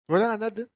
Ulan nerede?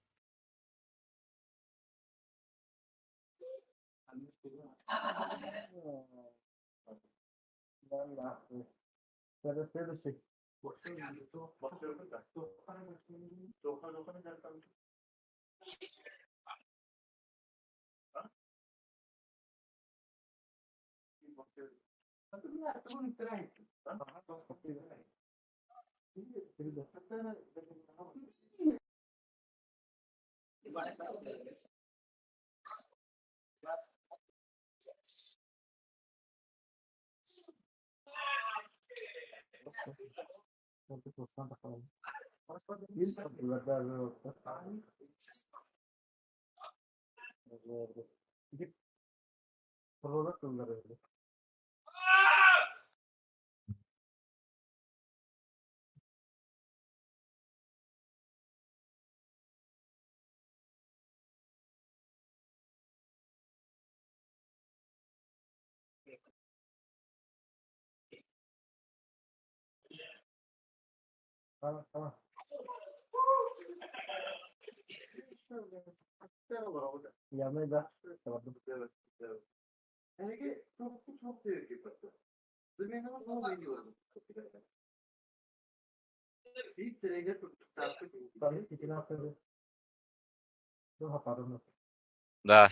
Да.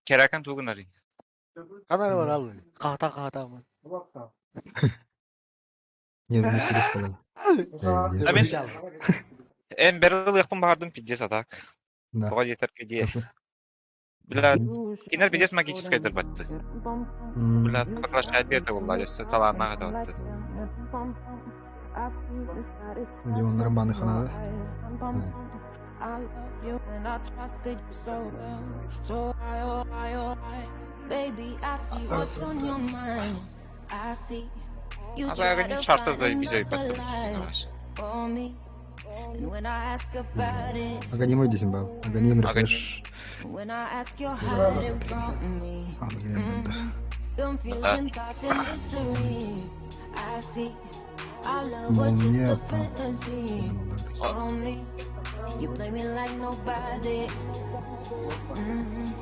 Керакен тугунари. Kamera var abi. Kahta kahta mı? Не, ну сидишь было. А мен эн берил яқпын баһардым пиздец атак. Да. Тоға жетер кеде. Бля, кинер пиздец магическая дырбатты. Бля, поклашайды это болла, өссө талааннаах это батты. Демоннар баны ханада. Baby, I see what's on your mind. I see you Aba try benim to şartta find zayıf bize another battı. lie for me. And when I ask about it, Аганим дейсің ба? Аганим рефреш. when I ask you hide it from me. Аганим бенде. Confusing thoughts and mystery. I see our love was just Молния a там. fantasy for me. You play me like nobody.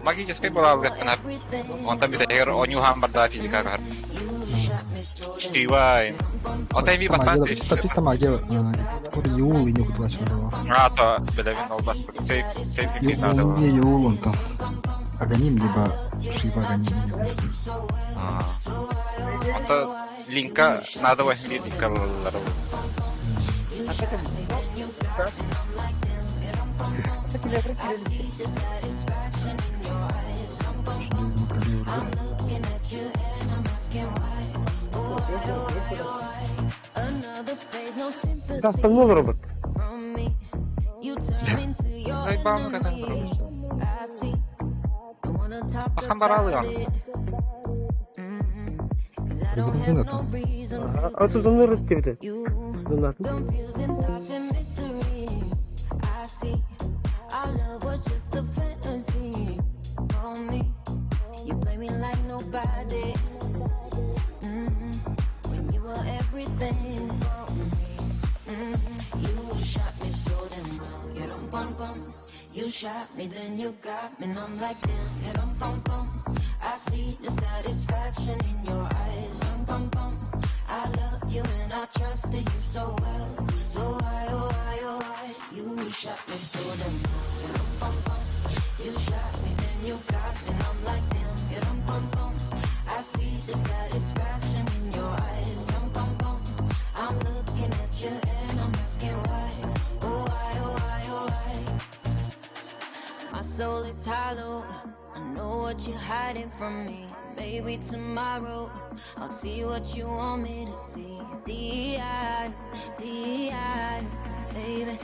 Магическая была алгахпын. Everything Онтан bir de оню хамбарда физика кар. you shot me so damn Чтивай. Онтан би Чисто бастан. магия, чисто, чисто магия. Кур Юл и не кутлачын. А, то, бля, мен ол бастық. Сейф, сейф Юл, надо. не Юл, он там. Аганим, либо Шива Аганим. Онта линка надо возьми линка лар. Another phase, no sympathy Тастан робот. from me. You turn into your Заебал, как enemy. I see. I wanna talk Бахан баралы about он. it. 'Cause I don't have no reason to Аты донор өтті you. Донор. Confusing thoughts and mystery. I see. Our love was just a fantasy for me. You play me like nobody. When you were everything for me. You shot me so damn well. You don't bum bum. You shot me, then you got me, and I'm like damn. You don't bum bum. I see the satisfaction in your eyes. Bum bum bum. I loved you and I trusted you so well. So why, oh why, oh why? You shot me so damn well. You don't bum bum. You shot me, then you got me, and I'm like damn. You don't bum bum. I see the satisfaction in your eyes. Bum bum bum. I'm looking at you and I'm asking why. Oh why, oh why, oh why? My soul is hollow. I know what you're hiding from me. Maybe tomorrow I'll see what you want me to see. D.I. D.I. Baby,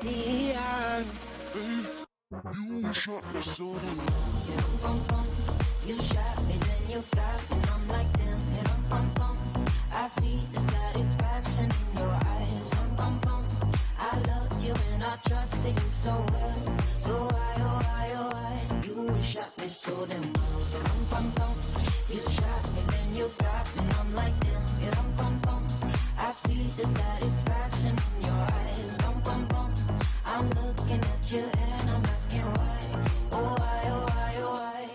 D.I. You shot me, then you got me, and I'm like damn, you dum bum bum. I see the satisfaction in your eyes. Bum bum bum. I loved you and I trusted you so well. So why, oh why, oh why? You shot me so damn well. You You shot me, then you got me, and I'm like damn. You dum bum bum. I see the satisfaction in your eyes. Bum bum bum. I'm looking at you and I'm asking why. Oh why, oh why, oh why.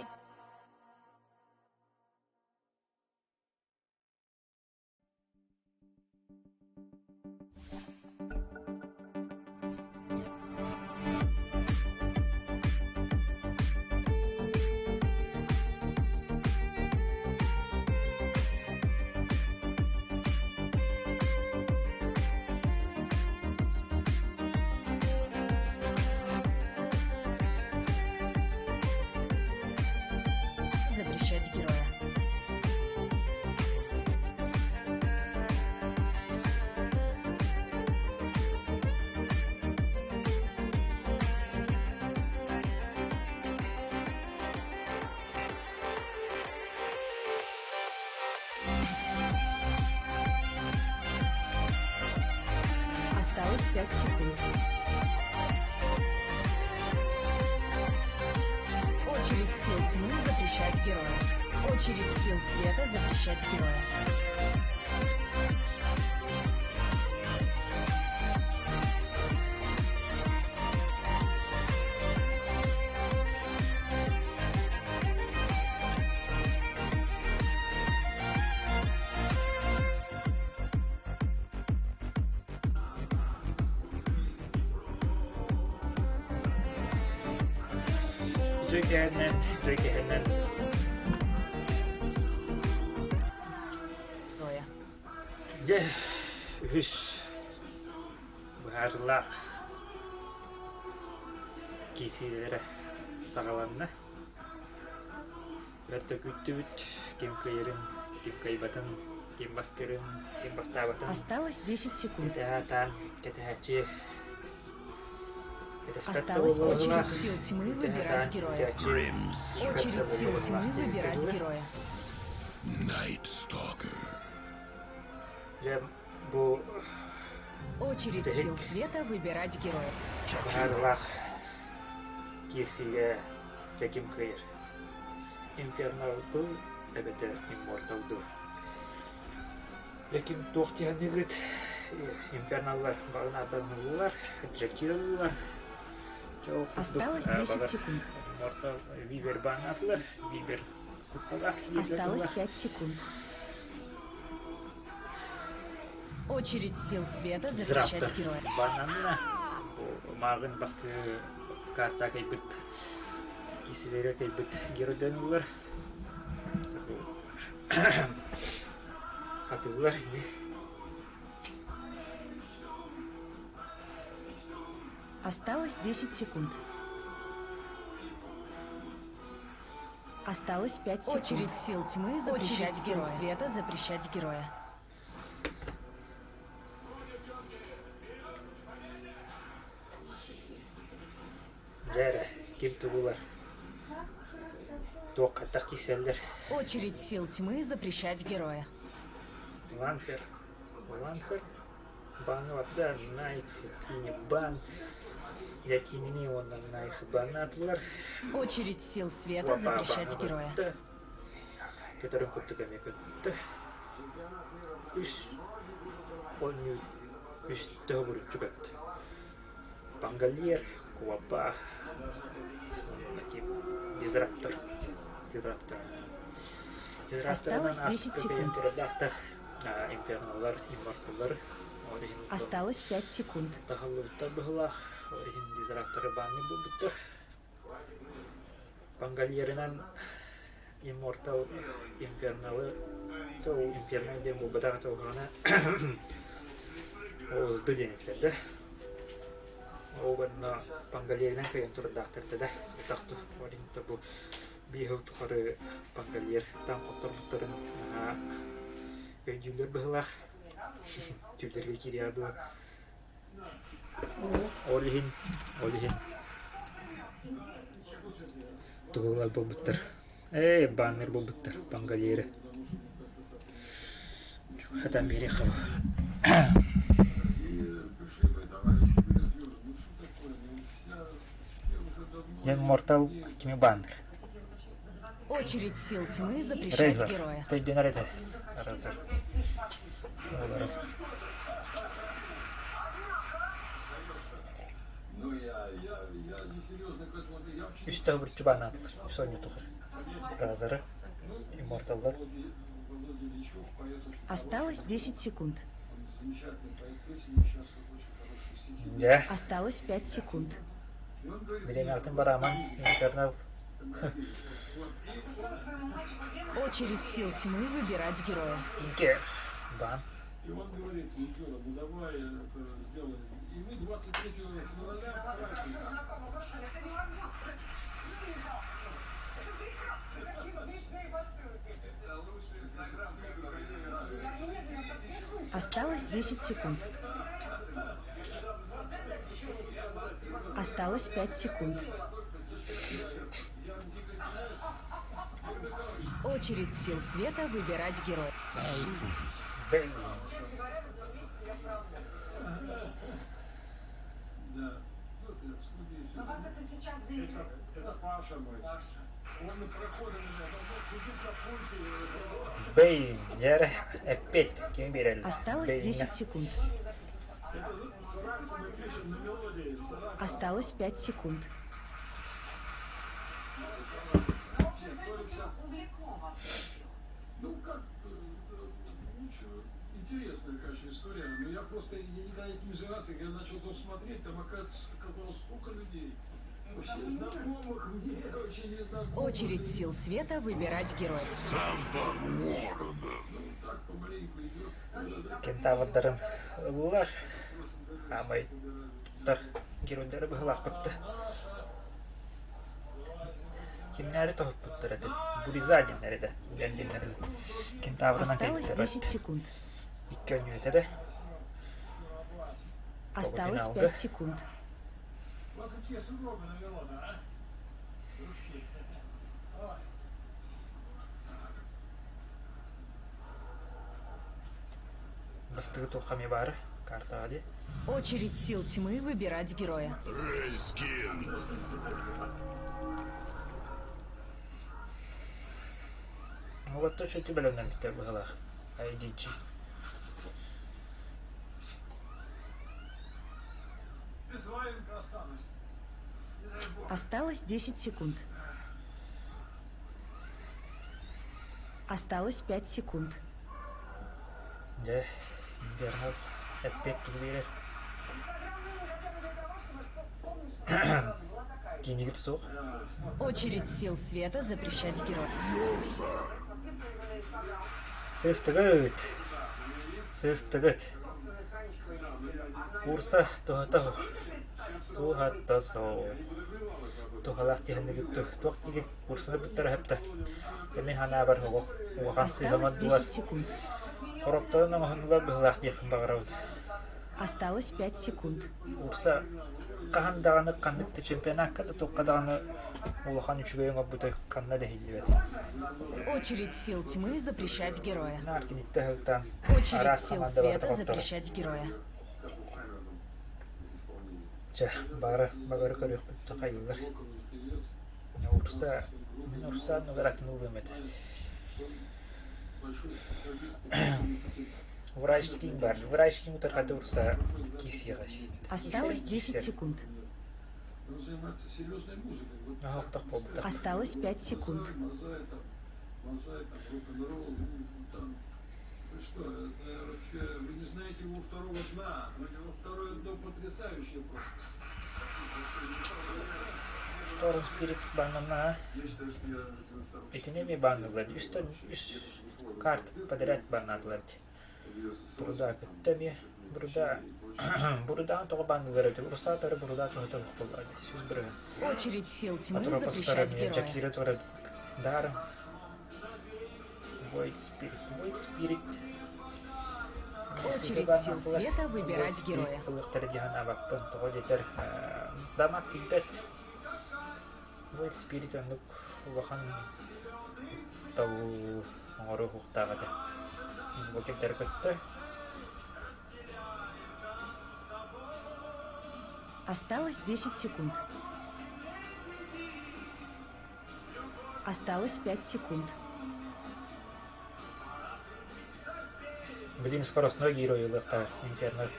Запрещать героя. Осталось 5 секунд. Очередь сил тьмы запрещать героя. Очередь сил света запрещать героя. Үтүө кэһэннэн, үтүө кэһэннэн Героя. Дьэ, үһүс быһаарыылаах киирсиилэрэ саҕаланна. Өр да күүттүбүт, ким кыайарын, ким кыайбатын, ким бастыырын, ким бастаабатын Осталось 10 секунд. кэтэһэ кэтэһээччи Осталось очередь сил тьмы выбирать героя. Очередь сил тьмы выбирать героя. Night Stalker. Дьэ, бу Очередь сил света выбирать героя. быһаарыылаах киирсиигэ дьэ ким кыайар? Инфернал дуу эбэтэр Immortal дуу? Дьэ ким туох дии Инферналлар баҕынаатаҥыллар, Джекиллар, Осталось 10 секунд. Immortal Вибер бааннаатылар, Вибер кутталаах Осталось 5 секунд. Очередь сил света запрещать героя. Бананна бу мааҕын бастыы карта кайбыт киселere кайбыт геройданылар. Бу атыллар ини. Осталось 10 секунд. Осталось 5 секунд. Очередь сил тьмы запрещать Очередь героя. сил света запрещать героя. Дьэ ким тугулар туох хаттах киселлер. Очередь сил тьмы запрещать героя. Лансер. Лансер. Бан да, Найтс, Тини бан. Дьэ кинини уонна Найтс баннаатылар. Очередь сил света запрещать героя. Көтөрүн курдук эмиэ көттө. Үс оонньуу үс төһө көттө. Пангольер, Куапа, Дизраптор. Дизраптор. Осталось 10 секунд. Инферналлар, Имморталлар. Осталось 5 секунд. Таһаллыбыттар быһылаах, ол иһин дизрапторы баанньык буолбуттар. Пангольерынан Immortal Инферналы то Инфернал диэн буолбатах этэ ОСД диэн этилэр да. Ол уонна Пангольерынан кыайан турардаахтар этэ да. Тахту ол иһин бу биир сыл тухары Пангольер таан хотторбуттарын наһаа өйдүүллэр быһыылаах. Түүллэргэ киириэҕэ дуо. Ол иһин, ол иһин тугулар буолбуттар. Ээ, баннер буолбуттар, Пангольеры. Хатан биэриэххэ Дьэ, Immortal кими баннер? Очередь сил тьмы запрещать Рейзер. героя. Өйдөнөр этэ. Разер. Олары. Үс төгүрүччү бааннаатылар. Үс оонньуутугар. Разеры. Имморталлар. Осталось 10 секунд. Дьэ, Осталось 5 секунд. бириэмэҕитин барааман Инфернал Очередь сил тьмы выбирать героя. Тинкер. Бан. Осталось 10 секунд. Осталось 5 секунд. Очередь сил света выбирать героя. Бэй. Бэйн. Дьэ, эппит. Ким биэрэллэр? Осталось Бэйҥҥэ. 10 секунд. Осталось 5 секунд. Очередь сил света выбирать героя. Сантан Уоррена. Кентаврдарын ыллылар. Аамай тар геройдары быһылаахпытта. Кимнээри тоһуппуттар этэ. Буриза диэннэр этэ. Кимнэр диэннэр Кентаврынан Осталось кэлбиттэр 10 секунд. Икки оонньуу этэ да. Осталось финалга. 5 секунд. Бастыгы туохха эмиэ баара. Картаҕа дии. Очередь сил тьмы выбирать героя. Рейс Кинг. Вот точно бэлэмнэммиттэр быһыылаах. IDG. Осталось 10 секунд. Осталось 5 секунд. Дьэ, Инфернал эппиэт тугу биэрэр? Киинигит суох. Очередь сил света запрещать героя. Юрса. Сыстыгыт. Сыстыгыт. Урса туһата суох. Туһата суох. Туһалаах тиһэннигит туох диигит урсаны бүттэрэ сөптө. Эми санаабар улахан Осталось сыыһамардылар. 10 секунд. Хоропторун оҥоһуннулар быһыылаах диэхпин баҕарабын. Осталось 5 секунд. Урса хаһан даҕаны ханнык да чемпионакка да туохха даҕаны улахан үчүгэй оҥорбута ханна да иһиллибэт. Очередь сил тьмы запрещать героя. Наар киниттэ сылтаан Очередь араас сил хамаанда барыта света хотторо. запрещать героя. Чэ, баары багары көрүөхпүт хайыылар. Урса, мин Урса анныгар атын ылыам этэ. Врач киин бар. Врач киин утархата Урса киисиэҕэ. Осталось 10 секунд. Оһохтох буолбута. Осталось 5 секунд. Шторм Спирит баннана. Итини эмиэ бааннылар. Үстэн үс карт подряд баннаатылар дии. Бурда кытта эмиэ. Бурда Бурдаан тоҕо бааннылар эбит. Урсаатары бурда туһата суох буоллаҕа дии. Сүүс бырыһын. Очередь сил тьмы Атропостара запрещать эмиэ героя. Джакира тура даром. Void Spirit. Void Spirit. Очередь сил света выбирать героя. Ылыктары дии санаабаппын. Тоҕо диэтэр дамаг тиийбэт. Void Spirit оннук улахан талыы оҥоруо суохтаах этэ. Инвокердары көттө. Осталось 10 секунд. Осталось 5 секунд. Блин, скоростной герой ылыахтаах Инферно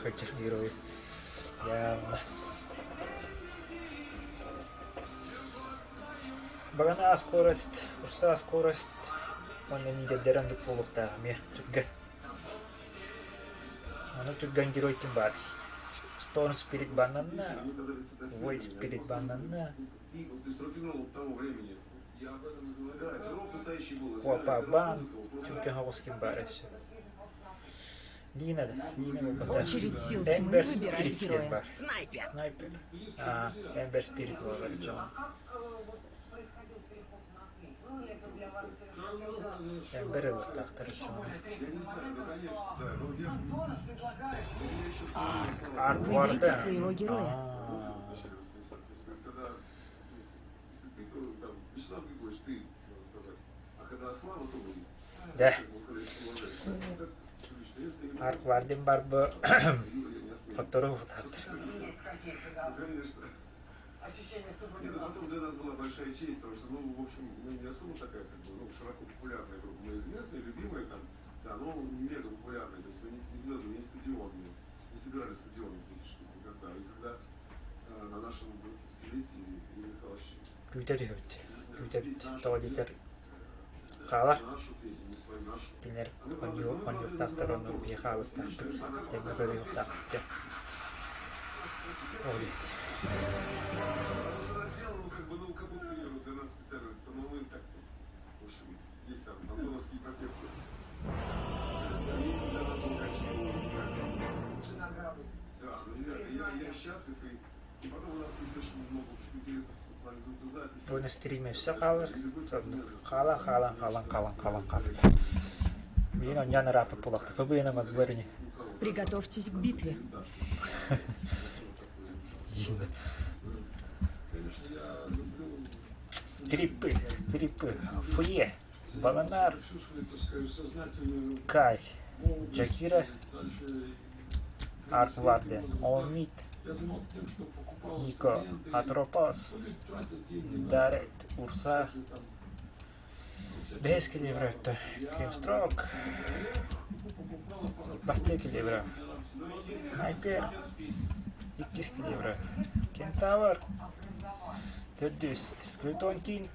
сылдьар герой. Явно. Багана скорость, курса скорость уонна миитэрдэр оннук буолуохтаах эмиэ түргэн. Ону түргэн герой ким баар? Stone Spirit баннанна, Void Spirit баннанна, Куопа бан, түргэн соҕус ким баар өссө? Лина да, Лина буолбата. Очередь сил тьмы Эмбер выбирать Spirit диэн героя. баар. Снайпер. Снайпер. Аа, Эмбер Spirit буолар дьон. Эмбер ылыахтаахтар дьону. Арк Выберите Варден. своего героя. Аа. Дэ. Арк Варден бар бу хоттору ухтаахтар. Күүтэр үһүбүт. Күүтэбит. Тоҕо диэтэр хаалар. Кинилэр оонньуохтаахтар онно биһиги хаалыахтаахпыт. Тэҥҥэ көрүөхтаахпыт диэн. Ол иһин. Уонна стримэ өссө хаалар. Хаалан хаалан хаалан хаалан хаалан хаалар. Билигин оонньоон ырааппыт буолуохтаах. ФБН мадылар ини. Приготовьтесь к битве. Диин. Трипы, трипы, фуе, Баланар, Кай, Джакира, Арк Варден, Омит, Нико, Атропос, Дарет, Урса, Бэһис килиэбирэ өттө Кримстрок, бастакы килиэбирэ Снайпер, иккис килиэбирэ Кентавр, төрдүс Скелетон Кинг,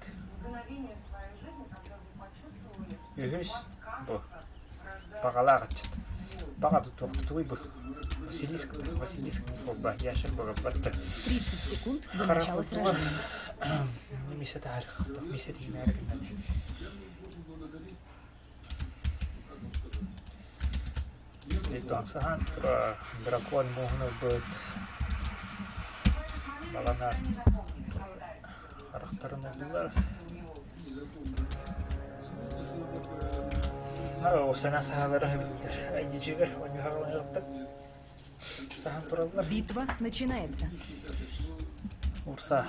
үһүс бу баҕалаах ыччат. Баҕа тугуй бу? Василиск, Василиск буолба, ящер буолбатта. 30 секунд до начала сражения. Миссия таарых, миссия тиһинээр гыннат. Скелетон сахан тура, дракон муһун ылбыт, баланар харахтарын ыллылар. Сана саһалара билэр. Айдижигер онньуһаҕаланыахтан саһан тураллар. Битва начинается. Урса.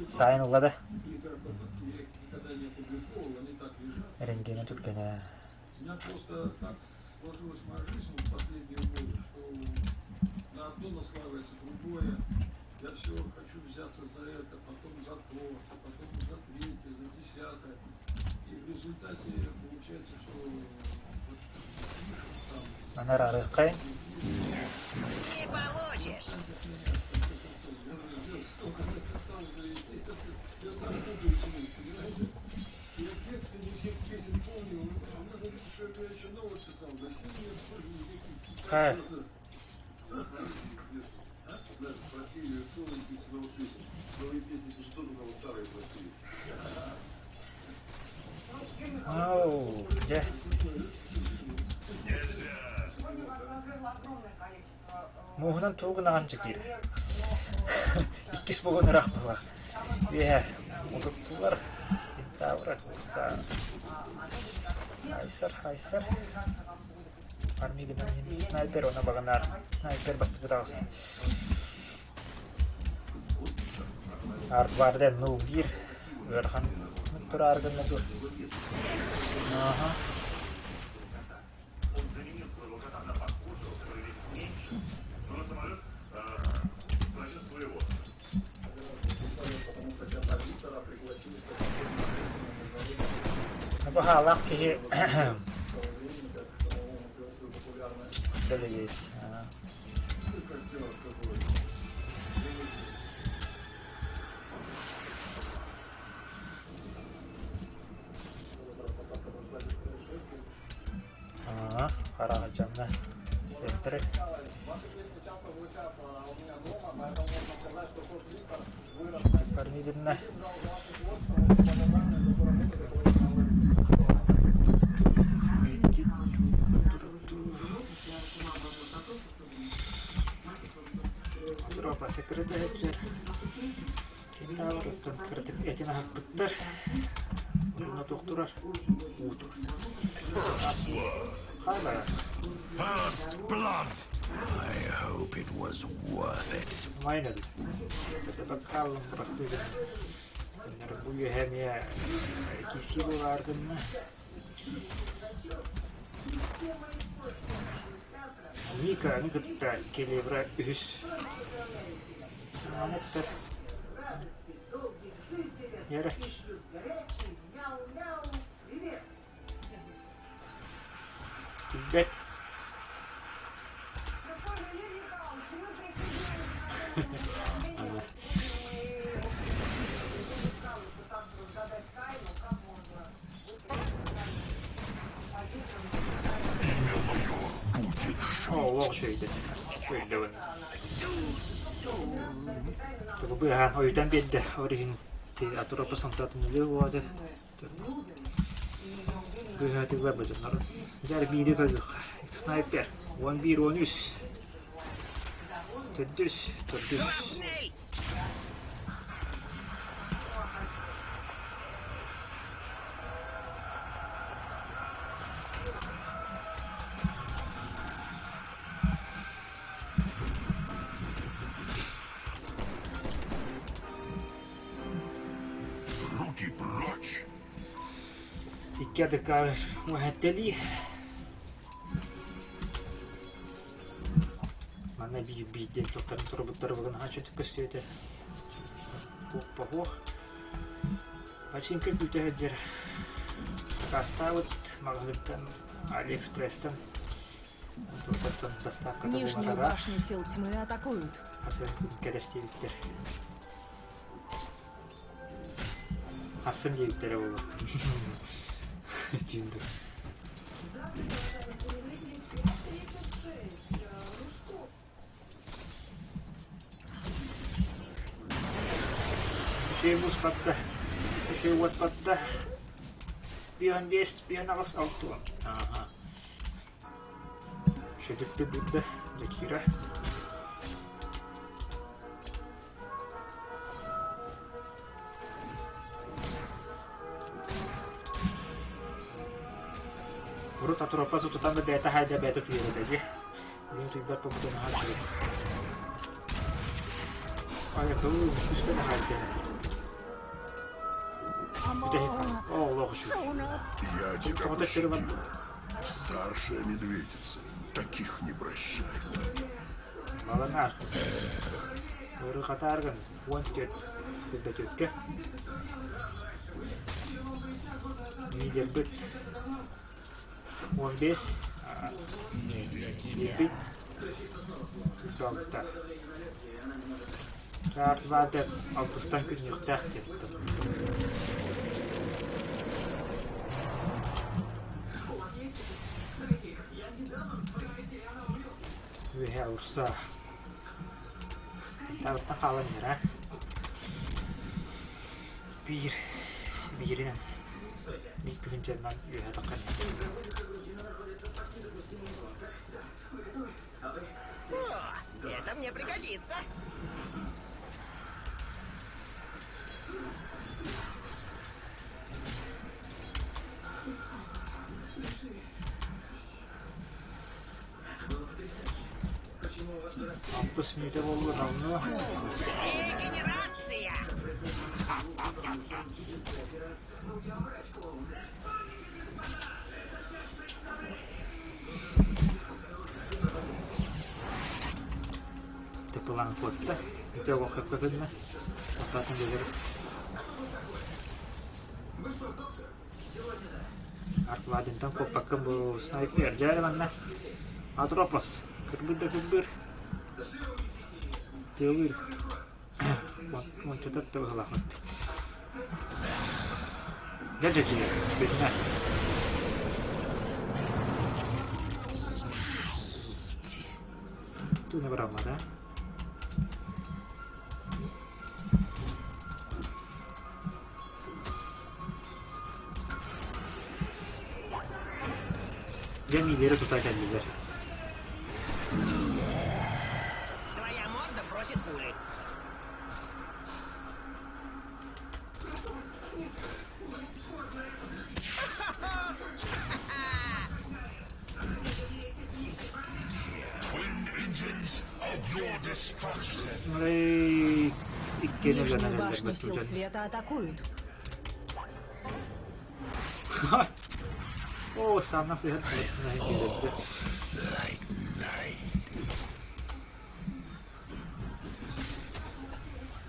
Сайын ылла да. Рентгенэ түргэнэ. Манар арыаххайын. Не получишь. Хайа. Ау, дьэ. Мууһунан тугу гынаҕын дьикиир. Иккис бугун ыраах быһыылаах. Үөһэ утуттулар. Кентавра, Хайсар, хайсар. Армигынан иһин снайпер уонна баганаар. Снайпер бастакы таҕыста. Арбарден нул диир. Ыарахан тураары гынна дуо? Аха. Баһаалаах киһи дэлэгэй. Хараҕа Центры. Парнидина. Дропа секрета Кентавр оттон кыратык этин аһаппыттар. Онно туох турар? Уу турар. Хаалара. First blood! I hope it was worth it. Майнер. Это бакалым просты Бу үөһэ эмиэ кисии буолаар гынна. Ника аны кытта Келебра үһүс Саҥаны эттэр. Яра. Билбэт. Имя мое будет жить. Олох үчүгэйдик. Өйдөбүн. Быһаан ойутан биэрдэ. Ол иһин атуропус онтоотун өлүө буолуо Быыһаатыылар бу дьоннорун. Дьэ биири көрүөххэ. Снайпер. 11 13. Төрдүс, төрдүс. Руки прочь! Икки адыкаар уһаттэлии. Манна биир биирдэн туттарын турбуттары бүгүн хааччытык көстүөтэ. Уоппа-уох. Починка күүтэ сылдьар. Сакаастаабыт маҕаһыыттан Алиэкспресстэн туохтан доставката Нижнюю буолара. башню сил тьмы атакуют. Хас күн кэтэстиэбиттэр. Ахсын диэбиттэрэ буолуо. Түүн дуу. Үчүгэй буспатта, үчүгэй уотпатта. Бион биэс, бион аҕыс, алта Ааха. Үчүгэйдик быырда, Дьакира. Урут Атропос утутан да бэйэтэ хаайда бэйэтэ утуйар этэ дии. Билигин утуйбат буолбута наһаа үчүгэй. Айакыл үстэ да хаайда. Бүтэһик оо олох үчүгэй. Я тебя Тоҕо төттөрү пощадил. барда. Старшая медведица таких не прощает. Баланаар. Ыарырҕатааргын 14 бөтүөккэ. Лидербит 15 биирбит алта. Чаарбаата алтыстан күннүөхтээх диэттим. Үөһэ урса. Таабыттан хаалан иһэр аа. Биир бииринэн биир тыһыынчанан үөһэ таххан иһэр. О, это мне пригодится. Алтыс мүнүүтэ буолла давно. Регенерация! Тыпылаан куотта. Ити оҕо хөккө гынна. Ортотун дьөлөр. Арквадинтан куоппаккын бу снайпер дьэ манна Атропос кырбыр да кырбыр тыалыыр Уончата да быһыылаахпыт. Дьэ дьэ бүтүнэ. Тууна бараммата. Дьэ миилэри тута кэллилэр. Твоя морда просит пули. Эй, иккиэн Нижнюю өлөн эрэллэр башню сил бөттүлэр. света атакуют. Оо, санна сыһыт биэрэллэр.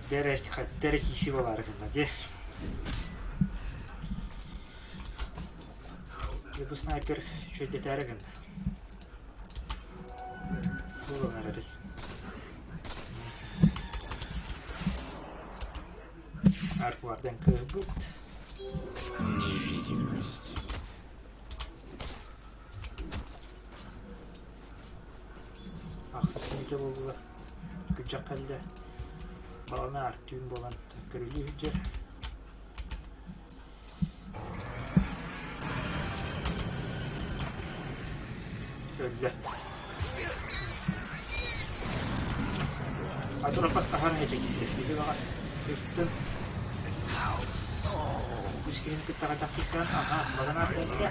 Дэрэ дэрэ кииси буолаары гынна дии. Дьэ бу снайпер үчүгэйдэтээри гынна. Туолан эрэрий. Аркварден кыыһырбыт. Невидимость. Ахсыс мүнүүтэ буолла. Күрдьэх кэллэ. Балана түүн буолан көрүлүү сылдьар. Өллө. Атурапас аһар этигиттэ. Ити баҕас сыстын. Үс киһини кытта хачахсысан, аха, багана кэллэ.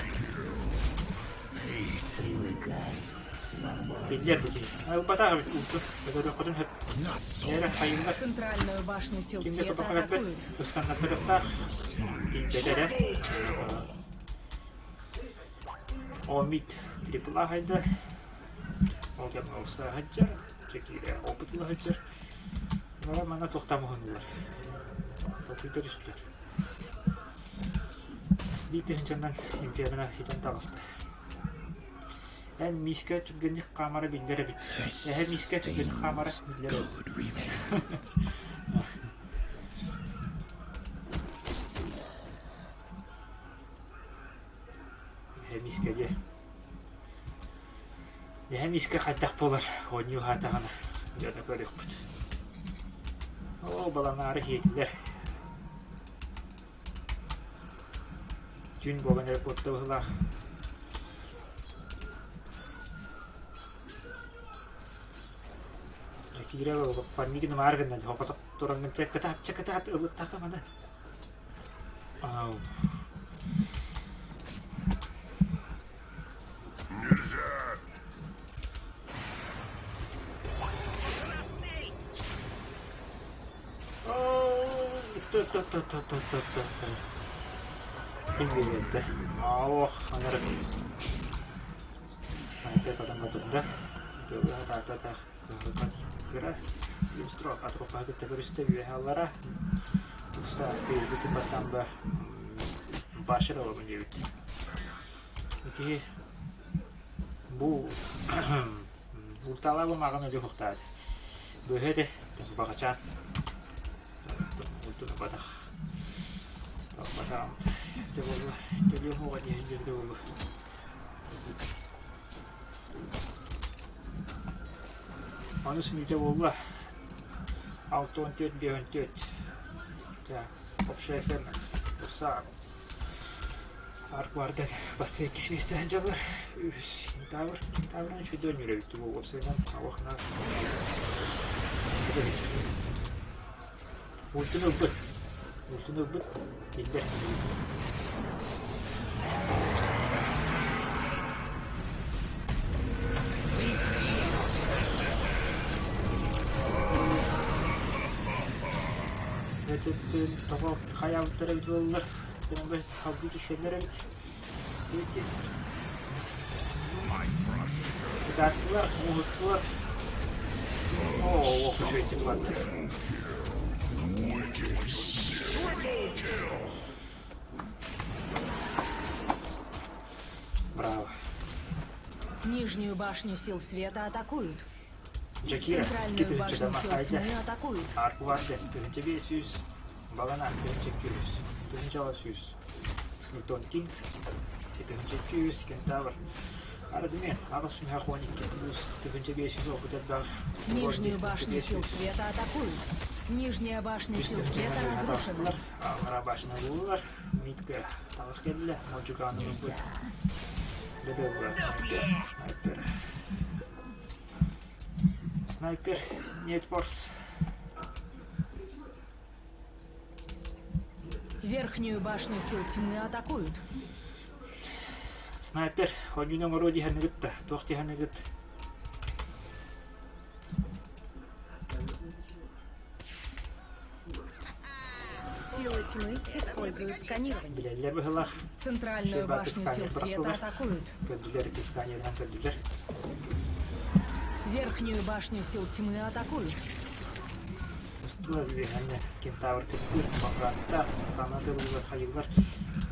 Тиллэр бу киһи. Ылбатах эбит уутун. Өтөрүөххүтүн сөп. Эрэ хайыллар. Центральную башню сил Кимҥэ света тутахха кэлбэт. атакуют. Ыстаннаттарыахтаах. Тиийбэтэ эрэ. Омит трипла хайда. Ол кэмҥэ олса сылдьар. Чэкиирэ опыт ыла сылдьар. Олор манна туохтаан уһуннулар. Толкуйга түстүлэр. Биир тыһыынчанан инферно ситэн таҕыста. Эн миискэ түргэнник хаамара биллэр эбит. Эһэ миискэ түргэнник хаамара биллэр эбит. Эһэ миискэ диэ. Эһэ миискэ хайдах буолар оонньуу аһаатаҕына дьоно көрүөхпүт. Оо, баланаары сиэтилэр. Түүн буолан эрэ куотта быһыылаах. Дьэ киирэ фармигин ымаары гынна дьэ хохотох тураҥҥын чэ кытаат чэ кытаат ылыктаха маны. Ау. Нельзя! Та-та-та-та-та-та-та. Ким биэрдэ? Ох, анарык. Снайпер атаҥҥа турда. Тыалыһа кыра. Плюстрок атропаһы кытта көрүстэ үөһэ аллара. Тупса фейзитин баттаан башыр ылабын диэбит. Киһи бу Уртаалаабы мааҕын өлүөх ухтаат. Быһа этэ, баҕачаан. Ултунабатах. Талбатаҕым. Дэ буолуо, төлүө уоҕа диэн дьэ буолуо. Онус мүнүүтэ буолла. 64 54. Общая смс. Туса Арквардан бастакы иккис миэстэһэн дьаллар. Үһүс Кентавр. Кентаврын үчүгэй үөрөбүт бу уопсайынан авахна истибэбит. Ультун ылбыт. Ультун ылбыт. Биллэр. Өтөттөн тоҕо хайаабыттара эбит буоллар. Халбы кисэллэр эбит. Сибити. Кытааттылар, муһуттулар. Оо, ох, үчүгэйдик барда. Нижнюю башню сил света атакуют. Джакира, Центральную 2 башню тыһыынча сил хайда. тьмы атакуют. Аркварде, 1500. Балана, 1200. 1600. Скелетон Кинг, 1200. Кентавр. Аразмен, 812 плюс 1500 опыт элбэх. Нижнюю башню сил света атакуют. Нижняя башня сил света разрушена. Аллара башня буллар. Митка таҕыс кэллэ. Модьукааны ылбыт. Дэдэ снайпер. Снайпер. Снайпер. Нет форс. Верхнюю башню сил тьмы атакуют. Снайпер. Ойуун оҥоруо диһэныгыт да, туох диһэныгыт. Силы тьмы используют сканирование. Билэллэр быһылаах. Центральную Шербаты башню сил сканер света бырахтылар. атакуют. Көрдүлэр ити сканерынан көрдүлэр. Верхнюю башню сил тьмы атакуют. Сыстылар үөһэннэ кентавр көттүр, баҕааттар, сана тылылар хайылар.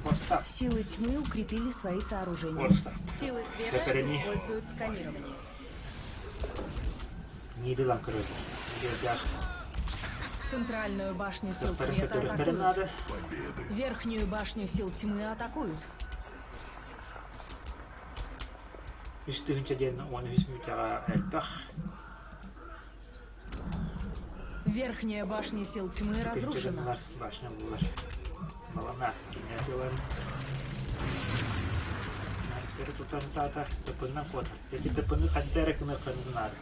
Форстап. Силы тьмы укрепили свои сооружения. Форстап. Силы света Көтөрүнүү. используют сканирование. Ниидылан көрөллөр. Дьиэлээх Центральную башню сил кыахтарын света көтөрүөхтэрин атакуют. наада. Верхнюю башню сил тьмы атакуют. Үс тыһыынча диэн 13 мүтэҕэ элбэх. Верхняя башня сил тьмы Тыһыынча разрушена. гыннар башня булар. Балана кинэ тылан снайпер тутан таата тыпыннан куотар. Эти тыпыны ханта эрэ гыныаххын наада.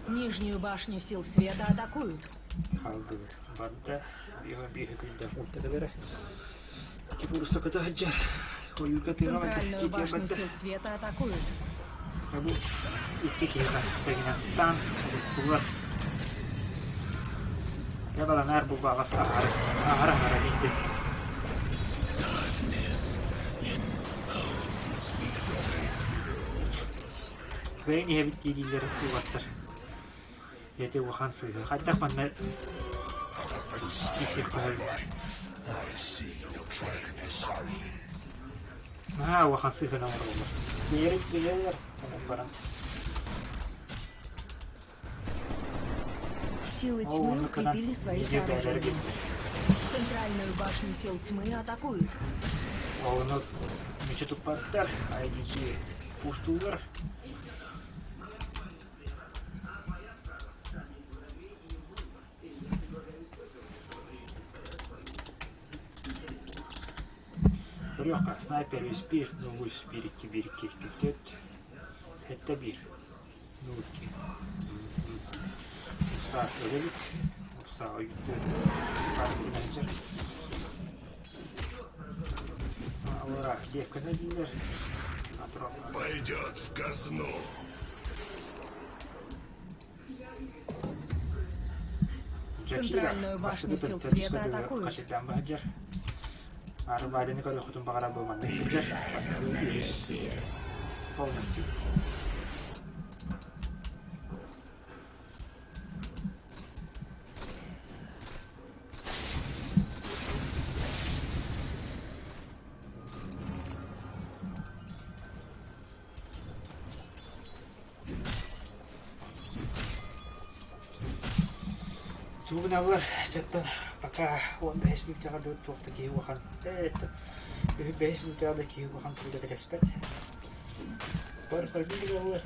Нижнюю башню сил света атакуют. Хаалгы барда биһи биһи күндэ ультадалара. Кипуруста кыта хаджар. Ойуурга тыҥа барда, Центральную тиитиэ башню барда. сил света атакуют. Бу икки киһиэхэ тэҥинэн стан туттулар. Ябаланаар бу баҕас аһара аһара аһара биирдэ. Кыайан иһэбит дии-дииллэр уолаттар. Ити улахан сыыһа. Хайдах манна киирсиэххэ сөбүй? Наһаа улахан сыыһаны оҥороллор. Кыайар кыайаллар, онон баран. Силы Ол тьмы оннук гынан укрепили свои видео бээлэрэ сооружения. биэрдилэр. Центральную башню сил тьмы атакуют. Ону мүчү туппаттар, IDG пуштуулар. Көрүөххэ, снайпер үс биир, нугус биир икки биир икки икки түөрт, сэттэ биир, нуул икки. Урса өлө илик, Урса ойуттуо менеджер. Аллара девканы дииллэр. Пойдет в казну. Джакира Центральную бастакы башню сил төрүс света көтүгү атакуют. хачырдаан баһадьар. Арбааданы көрүөххүтүн баҕарар буолманнык сылдьар. Бастакы үһүс полностью. Тугуналлар дьоттон пока 15 мүнүүтэҕэ да туох да киһи улахан это 5 мүнүүтэҕэ да киһи улахан тугу да кэтэспэт. Бар барбыт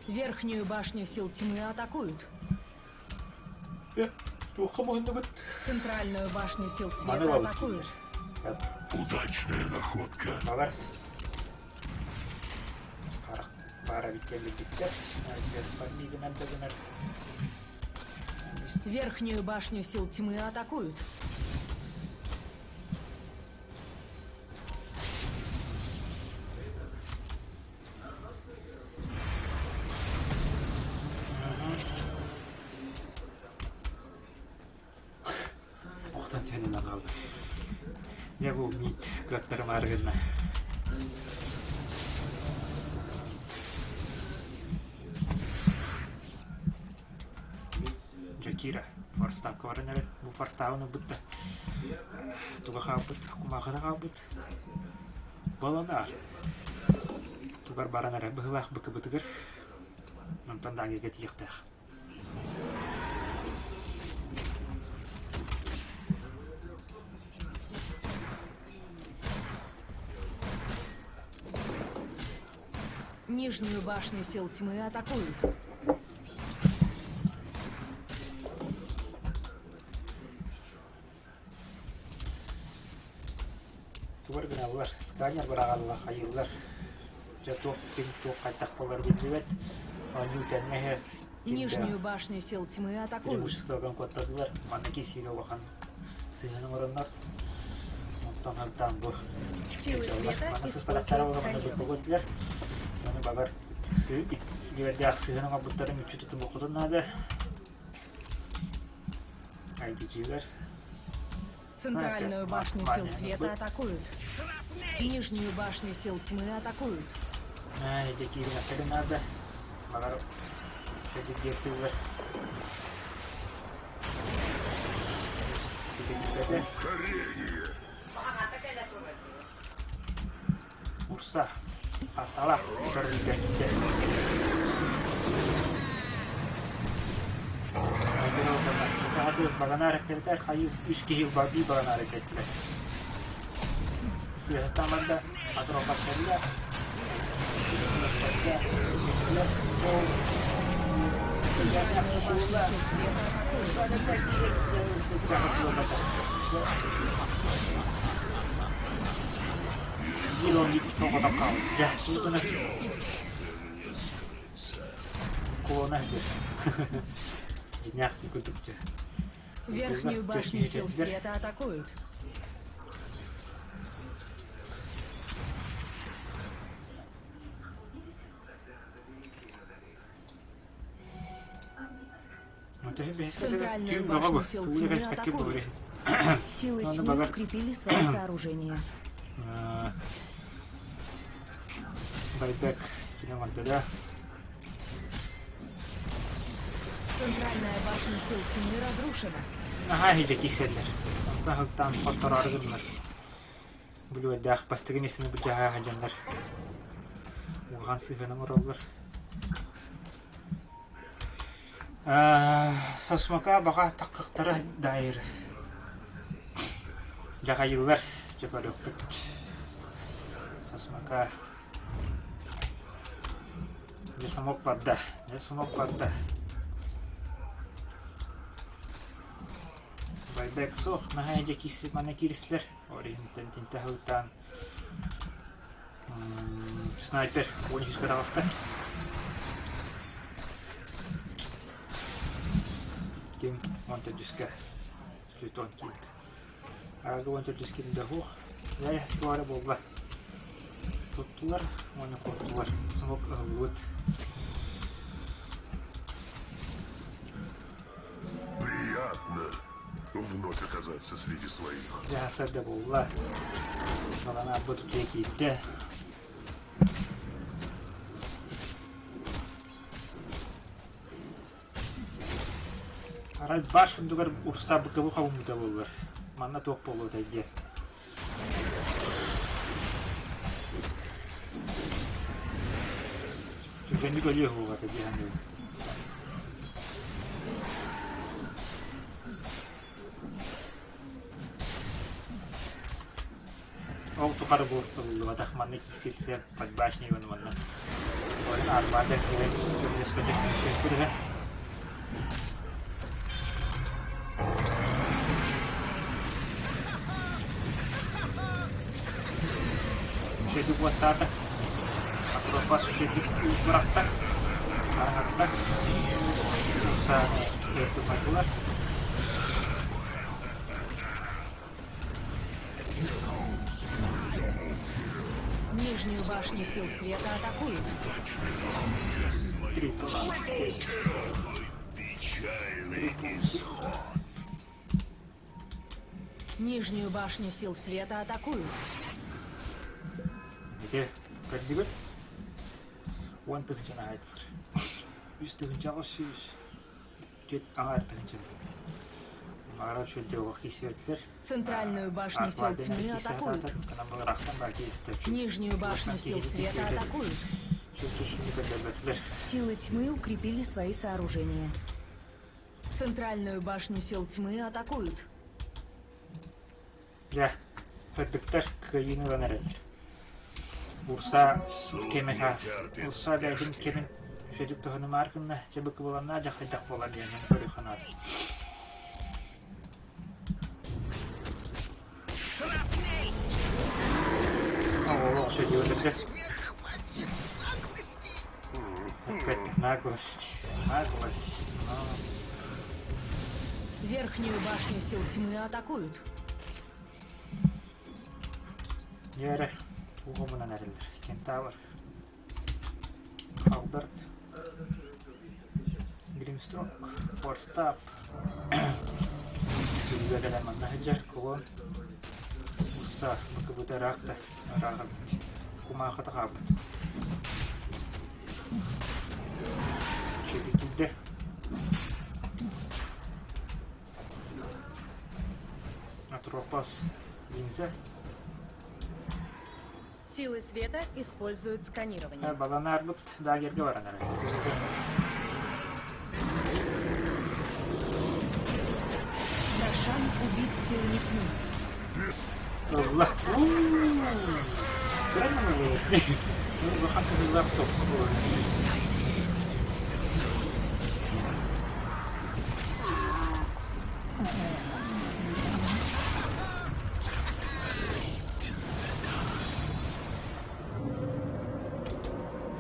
Верхнюю башню сил тьмы атакуют. Туохха муһуннугут? Центральную башню сил Маны света бабыт атакуют. дииллэр. Удачная находка. Балар харах баара биттэллибиттэр. Гынар да гынар. Верхнюю башню сил тьмы атакуют. Охтон түһэн ылан хаалла. Дьэ бу миит кыаттарымаары гынна. Джакира форставка баран эрэр. Бу форставын ылбыт да туга хаалбыт, кумааҕыта хаалбыт. Баланаар. Тугар баран эрэр быһыылаах быкыбытыгар. Онтон даагыга тиийиэхтээх. Нижнюю башню сил тьмы атакуют. Тугар гыналлар, сканер быраҕаллар, хайыыллар. Дьэ туох ким туох хайдах буолар биллибэт. Оонньуу тэҥҥэ иһэр. Нижнюю башню сил тьмы атакуют. Преимуществоҕа куоттардылар. Манна киирсиигэ улахан сыһыаны оҥороннор. Онтон хантаан бу Силы света Манна сыспатахтара используют буолла, манна сканирование. быккыллар. Маны бабар үөрдээх сыһыан оҥорбуттарын мүччү тутумуоххутун наада. IDG-лэр Центральную башню сил света атакуют. Нижнюю башню сил тьмы атакуют. Ай, дьэ киириэхтэрин наада. Баҕар шөдүрдиэттиллэр. Ускорение! Урса. Хасталаах утары киирдэ. Снайпер Каһатыыр баганаар эккирэтэр хайыы үс киһи биир баганаар эккирэтилэр. Сыаһыттан барда, атропас кэллэ. Центральную башню сил света атакуют. Биир он тоҕотох хаалла. Дьэ, Кулона диэн. Дьиҥнээх курдук дьэ. Верхнюю башню сил света атакуют. Центральную башню сил тьмы атакуют. Силы тьмы укрепили свои сооружения. Байбек киномантыда. Центральная башня сил тьмы разрушена. Наһаа иһдьэ киирсэллэр. Онтон сылтаан хоттороору гыннар. Бүлүөрдээх бастакы миэстэни былдьаһа сылдьаннар улахан сыһыаны оҥороллор. Сосмока баҕа таххахтара даайыр дьаҕайыллар дьэ көрүөхпүт. Сосмока дьэ сомок барда, дьэ сомок барда. Байбек суох, наһаа дьэ киирсибит манна кииристилэр. Ол иһин тинтэ сылтаан снайпер 13 таҕыста. Ким 14-кэ Плутон Кинг. Ааҕы 14 ким да суох. Ээ, туора буолла. Туттулар уонна куоттулар. Смок ыһыллыбыт. Приятно вновь оказаться среди своих. Дьэ, да буолла. Баланаабыт утуйа киирдэ. Арай баш үрдүгэр урса быкыбы хабыммыта буоллар, манна туох буолуо этэй диэн. Түргэнник өлүө суоҕа этэ дии саныыбын. Ол тухары бу ылыллыбатах маннык силсэ подбашни манна арбаата көмөлөспөтөх көстүрүһэ. Үчүгэйдик уоттаата. Атропас үчүгэйдик бырахта. Араҥатта. Сааны туппатылар. Нижнюю башню сил света атакуют. Печальный исход. Нижнюю башню сил света атакуют. Ити көрдүгүт? Уон тыһыынчаны аһайтылар. Үс тыһыынчаҕа сүүс түөрт аҥаар тыһыынча. Маҕара үчүгэйдик олох киирсибэтилэр. Центральную башню сил тьмы атакуют. Нижнюю башню сил света атакуют. Силы тьмы укрепили свои сооружения. Центральную башню сил тьмы атакуют. Дьэ, ырдыктар кыайыыны ылан эрэллэр. Урса кэмэ Урса бэйэтин кэмин үчүгэйдик туһанымаар гынна, дьэ быкыбыланнаа дьэ хайдах буолар диэн көрүөх санаатым. Олох үчүгэй Хватит наглости! Опять наглость, наглость. Но... Верхнюю башню сил тьмы атакуют. Дьэ уһумунан эрэллэр. Кентавр. Алберт. Гримстрок. Форстап. Сүрүгэ кэлэн манна сылдьар кулон. Урса быкыбыта ыраах да ырааҕырбыт. Кумаахыта хаалбыт. Үчүгэйдик киирдэ. Атропос линза. Силы света используют сканирование. Баланаарбыт дагерге баран эрэр. Рошан убит силами тьмы. Ылла.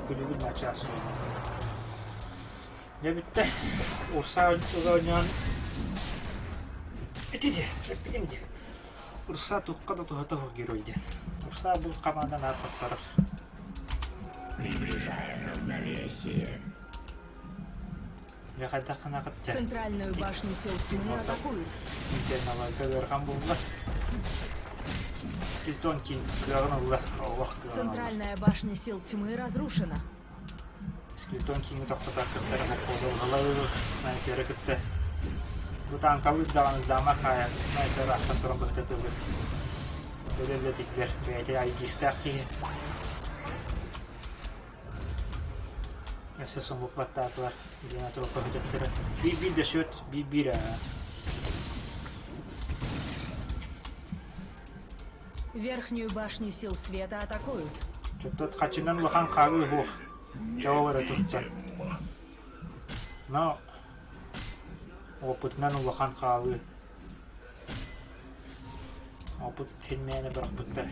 Күлүгүн начаас Дьэ бүттэ. Урса оонньоон ити дии, эппитим дии. Урса туохха да туһата суох герой диэн. Урса бу хамаанда наар хотторор. Приближаем равновесие. Дьэ хайдах гына кытта Центральную башню сил тьмы атакуют. Инферналарга ыарахан буолла. Скелетон киин кыаҕын ылла, олох кыаҕын ылла. Центральная башня сил тьмы разрушена. Скелетон киини тохтотор кыттара боппуолалалар снайперы кытта. Бу таанкалыыр даҕаны даама хаайан снайпер ахсан туран быһыта тылыр. Өлө-өлө тиллэр, бэйэтэ айгистаах киһи. Өссө суҥук баттаатылар диэн атылыкка көтөттөрө. Биир-биир да счет, биир-биир Верхнюю башню сил света атакуют. Чөттөт хачынан улахан хаалыы уһуох. Чоо эрэ туттар. Но опытынан улахан хаалыы. Опыт син мээнэ бырахпыттар.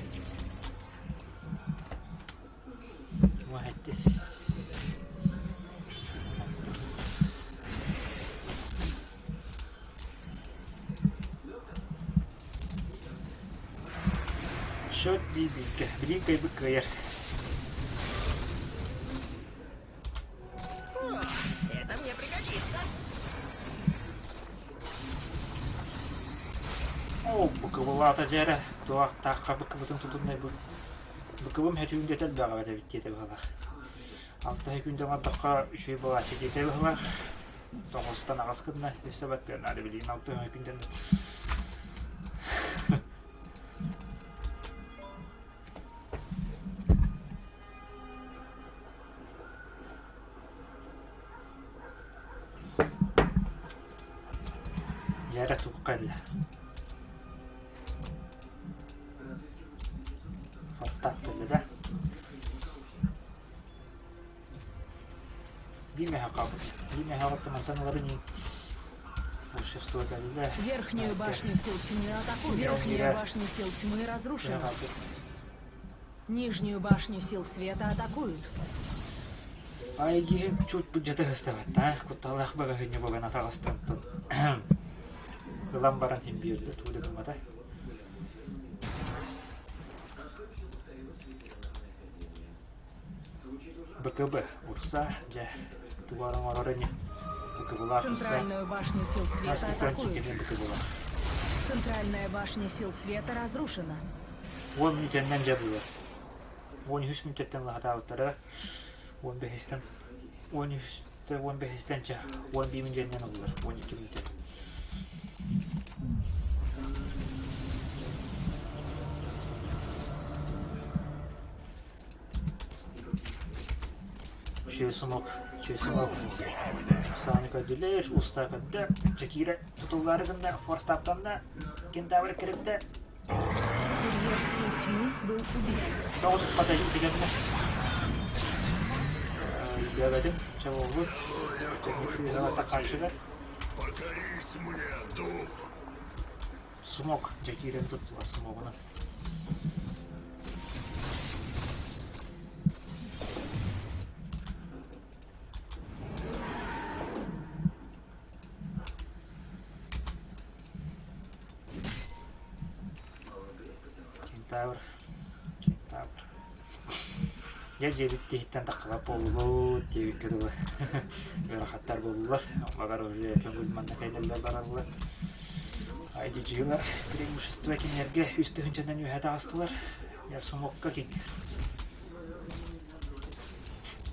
Уһэттис. Счет биир-бииргэ. Билиин кыайбыт кыайар. О, это мне пригодится. Оо, быкыбылаата дьээрэ, туохтаахха быкыбытын тутуннай бу. Быкыбым һөтүүндэтэ элбэҕэ эбит диэтэ быһыылаах. Алта һөкүүндэ оҥордоххо үчүгэй буолааччы диэтэ быһыылаах. Тоҕустан аҕыс гынна, өссө баттыан наада билигин алта һөкүүндэн. Дьээрэ туохха кэллэ? Форстап кэллэ да? Биир мэһэ хаалбыт. Биир мэһэ оттон мантан ыларын иһин большинство кэллэ. Верхнюю башню сил тьмы атакуют. Верхняя башня сил тьмы разрушена. Нижнюю башню сил света атакуют. Айгиһим чуть быдьата сыстабаттаах, кутталлаах багаһынньа буолан атаҕастан ылан баран иһин биэрдэ, тугу да гыммата. БКБ Урса, дьэ, тугу оҥорор ини? БКБлаах Урса. Центральную башню сил света Нас атакуют. БКБлаах. Центральная башня сил света разрушена. Уон мүнүүтэннэн дьарыллар. Уон үһүс мүнүүтэттэн лаһатаабыттара. Уон бэһистэн уон үһүстэ уон бэһистэн чэ уон биир мүнүүтэннэн ыллылар. Уон икки мүнүүтэ. Үчүгэй сумок, үчүгэй сумок. Сааны көрдүлэр, устаа көрдө. Чэкиирэ тутуллаары гынна, форстаптанна, кентавр кириттэ. Курьер сил тьмы был убит. Тоҕо туппата итигэннэ. Өйдөөбөтүм, чэ буолбут. Сыыһа тахааччылар. Покорись мне, дух! Смок, дьэ киирэн туттулар смогунан. Кентавр, кентавр. Дьэ дьиэбит тиһиттэн таххыбат буоллубут диэбиккэ дылы ыарахаттар буоллулар. Баҕар уже көҥүл манна кэлэллэр бараллар. IDG-лар преимущество кинилэргэ үс тыһыынчанан үөһэ таҕыстылар. Я смокка кик.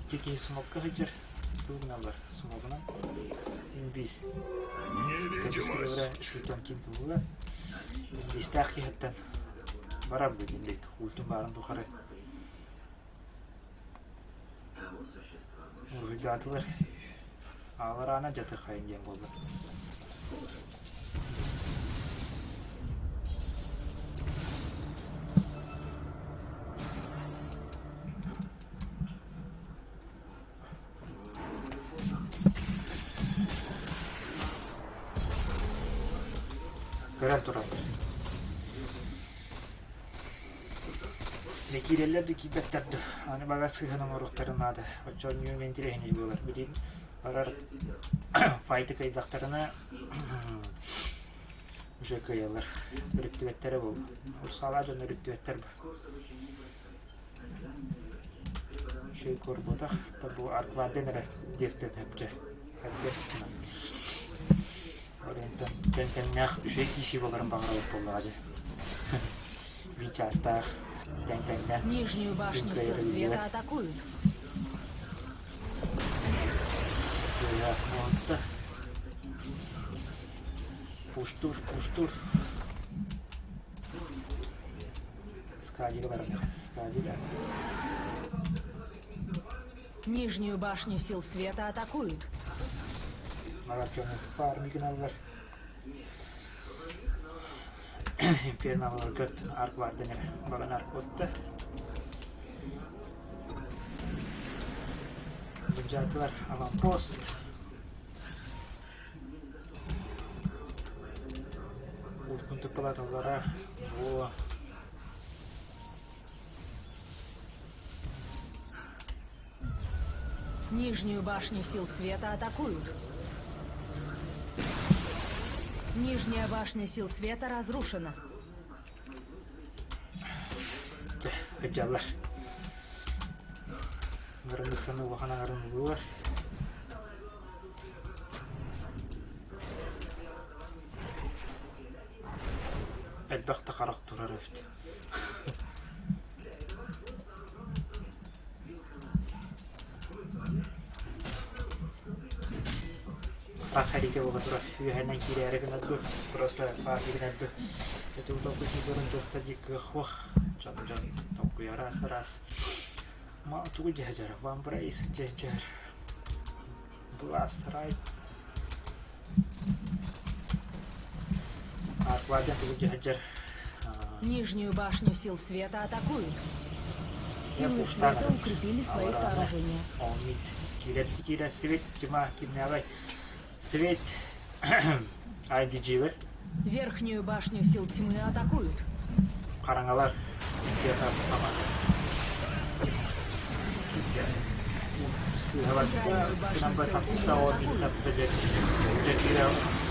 Икки киһи смокка сылдьар. Тугу гыналлар смогунан? Инвиз. Невидимость! Скелетон киин кылыла. Инвизтээх киһиттэн барар бу диэн ультун баарын тухары Уруһуйдаатылар. Аалараана дьатырхайын диэн буолла. Көрөн тураллар. Дьэ киирэллэр да киирбэттэр да, аны баҕас сыһан оҥоруохтарын наада. Оччоҕо ньүөмэ интэриэһинэй буолар. Билигин барар файты кыайдахтарына уже кыайаллар. Өрүттүбэттэрэ буолуо. Урсаалаах дьон өрүттүбэттэр бу. Үчүгэй куорбутах, бу аркварден эрэ диэхтэн сөпчө. Ориентан тэҥ-тэҥнээх үчүгэй киисии буоларын баҕарабыт буоллаҕа дии. Биир чаастаах тэҥ-тэҥнээх Нижнюю башню сил кыайара света биллибэт. атакуют. Сыа уонта. Пуштур, пуштур. Скадига баран Скадига. Нижнюю башню сил света атакуют. Марафоны фармигналлар. Инферналар көт арк бар денер. Балан арк отта. Бунжатылар аванпост. Уркун туппалаталлара. Во. Нижнюю башню сил света атакуют. Нижняя башня сил света разрушена. Кыдьаллар. Ыҥырыныссаны улахан аҥарыныллар. Элбэх да харах турар эбит. Харрига буола турар үөһэнэн киирээри гынар дуу, просто паарга гынар дуу. Эту толкуйдуурун туохта дии кыах дьон дьон толкуйа араас араас. Ма тугу дьэһдьэр вамбрейс дьэһдьэр Blast right Аркваден тугу дьэһдьэр Нижнюю башню сил света атакуют. Силы света укрепили свои сооружения. Киирэр свет тьма кимнээҕэй свет IDG-лэр Верхнюю башню сил тьмы атакуют. Хараҥалар иккиэхэ сыыһаларда тахсыта ол киирэ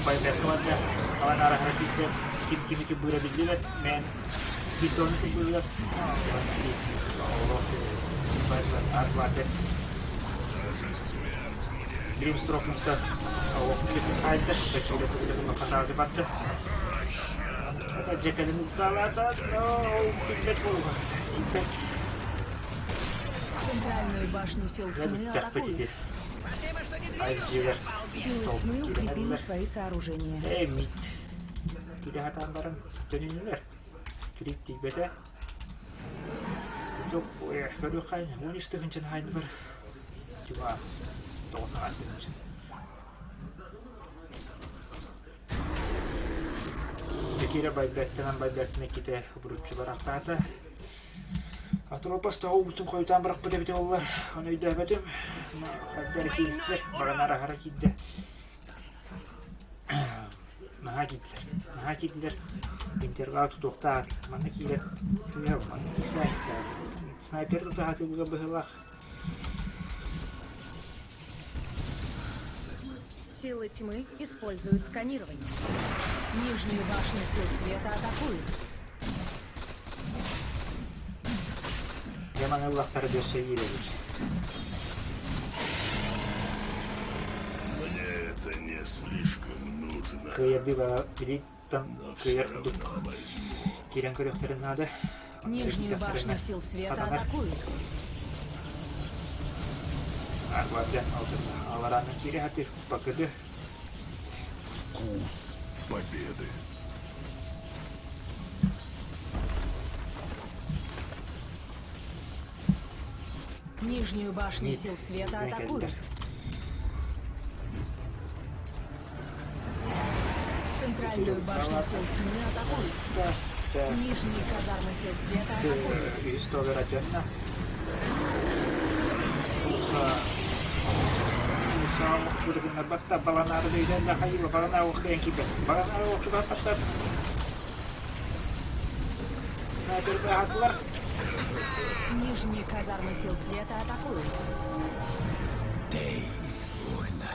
байбекка барда алан араһара киирдэ ким кими кыбыыра биллибэт мэн сидону кыбыылар Гримстрок муста хаайда хатаазы барда. Это дьэ кэлин ылтаалаата, ол билбэт буолуга. Тиийбэт. Центральную башню сил Дьэ тьмы бүттэхпит атакуют. ити. Спасибо, что не Айдьилэр двигался. Силы толку тьмы киирэн укрепили эрэллэр. свои сооружения. Ээ, мит. Киирэ сатаан баран төнүннүлэр. Кирип тиийбэтэ. Дьок, көрүөххэ, 13 тыһыынчаны хаайдылар. Тьма, 9 тыһыынча. Кира байбэттэнэн байбэттэн иккитэ обуруччу барахтаата. Атропос тоҕо уутун хойутаан бырахпыт эбитэ буоллар, ону өйдөөбөтүм. Хайда эрэ кииристилэр, баранар аһара киирдэ. Наһаа киирдилэр, наһаа киирдилэр. Интервал тутуохтаах, манна киирэн сыыһа, манна киирсээн снайпер тутаһатыыга быһыылаах. Силы тьмы используют сканирование. Нижнюю башню сил света атакуют. Дьэ маны ыллахтара өссө иирэбит. Мне это не слишком нужно. Кыайардыы бара билиттэн Но все кыайар курдук равно возьму. киирэн көрүөхтэрин наада. Нижнюю башню сил света Хатанар. атакуют. Арбарден аларанын киире хатыр бакыды. Вкус победы. Нижнюю башню Мид. сил света Киирэн атакуют. кэллилэр. Центральную башню сил тьмы атакуют. Нижние казармы сил света атакуют. Үһүс туолар дьонно. Уса охчугуннарбатта баланаары дөйдөн да хайыла баланаа охкайан киирбэт. Баланаа охчугаппаттар. Снайпер баһатылар. Нижние казармы сил света атакуют.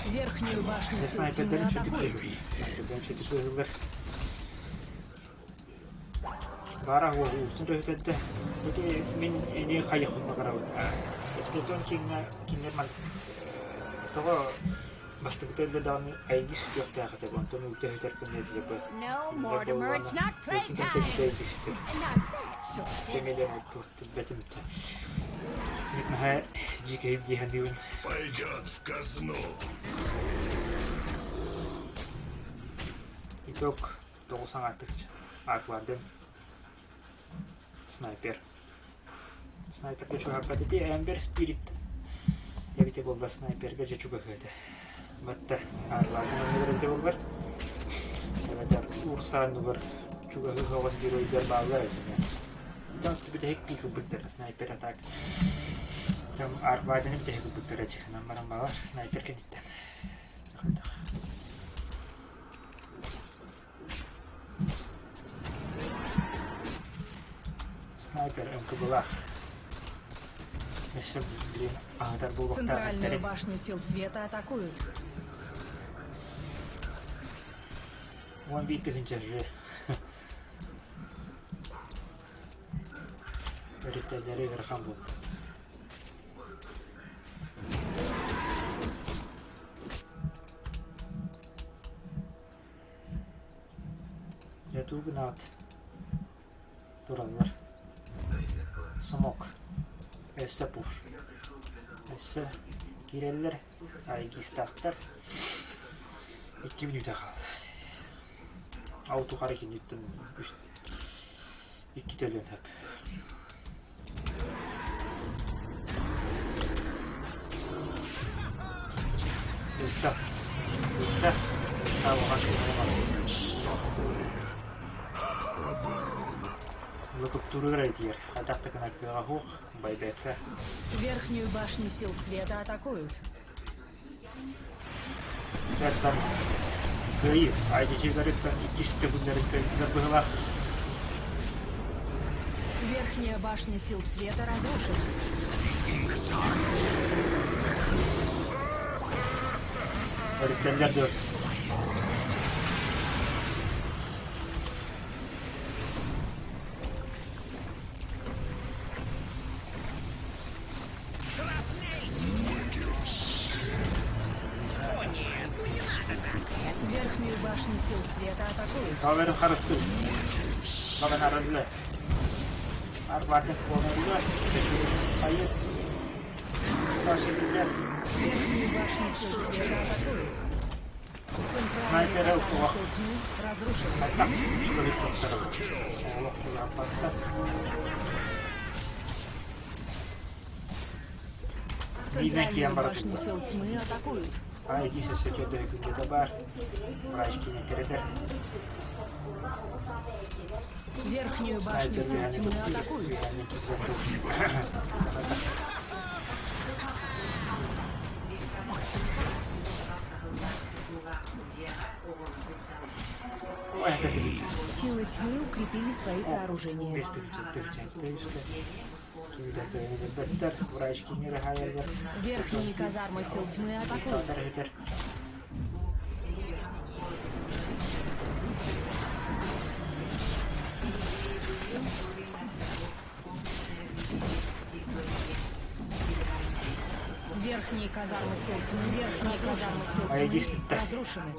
Верхнюю башню сил тьмы Снайпердерин шөтүк атакуют. Снайпердерин шөтүк быһыллар. Бара уустун төһүтэтте. Ити мин эни хайыхпын баҕарабын. Скелетон кингер кингер мантык. Тоҕо бастакыта өллө даҕаны айгис сүтүөхтээх этэ, онтон үлтэ өтөр көннөтүлэ бу. No, Mortimer, it's not playtime. Айгис сүтэр. Not that sort of. Кемелер бэтим Наһаа дьиикэйип дии саныыбын. Пойдет в казну. Итог тоҕус аҥааттык Аркварден снайпер. Снайперга чугаһаппат ити Эмбер Спирит эбитэ буоллар снайперга дьэ чугаһыа этэ. Батта Арлаатын оннугар эбитэ буоллар. Эбэтэр Урсааннугар чугаһыы соҕус геройдар бааллар этине. Там бүтэһик пик ылбыттар снайпер атак. Там Арвадены бүтэһик ылбыттар этихинэн баран баалар снайпер кэнниттэн. Хайдах. Снайпер МКБлах. Өссө блин аһытар буолуохтаах Центральную эттэри. башню сил света атакуют. 11 тыһыынча же. Өрүттэллэри ыарахан буолла. Дьэ тугу гынаҕыт? Тураллар. Смок. Өссө пуш. Өссө киирэллэр. Айгистаахтар. 2 мүнүүтэ хаалла. Ол тухары киниттэн үс икки төлүөн сөп. Сыыста. Сыыста. Саалаҕа сыһыанар. Лыкыптууругар этиэр. Хайдах да гынар кыаҕа суох. Байбекка. Верхнюю башню сил света атакуют. Там кыайыы. Айдичилэрыттан иккис төгүллэрин кыайдылар быһыылаах. Верхняя башня сил света разрушена. Өрүттэллэр дуо? О, нет, ну не надо так. Верхнюю башню сил света атакуют. Таверин харыстыр. Баланарыллы. Арбатын куонарыллы. Хайыр. Сашилде. Верхнюю башню сил света атакуют. Центральные Снайперы казармы ух. сил тьмы разрушены. Хайдах чугас туттарабыт. Олох чугаһаппаттар. Бииринэн киирэн Центральную бара башню турда. сил тьмы атакуют. Айди өссө төрдүһэ күндүтэ баар. Врач киинэ кэрэтэр. Верхнюю башню Снайпер сил үөһэни тьмы туттуур. атакуют. Үөһэни киирсэн Ой, это тыбыча. Силы тьмы укрепили свои О, сооружения. бес тыбыча, тыбыча, тыбычка. Кимдер врач киинere хаялар. Верхние казармы сил тьмы атакуют. Татар өтер. Верхние казармы сил тьмы, верхние казармы сил Айди тьмы спитта. разрушены.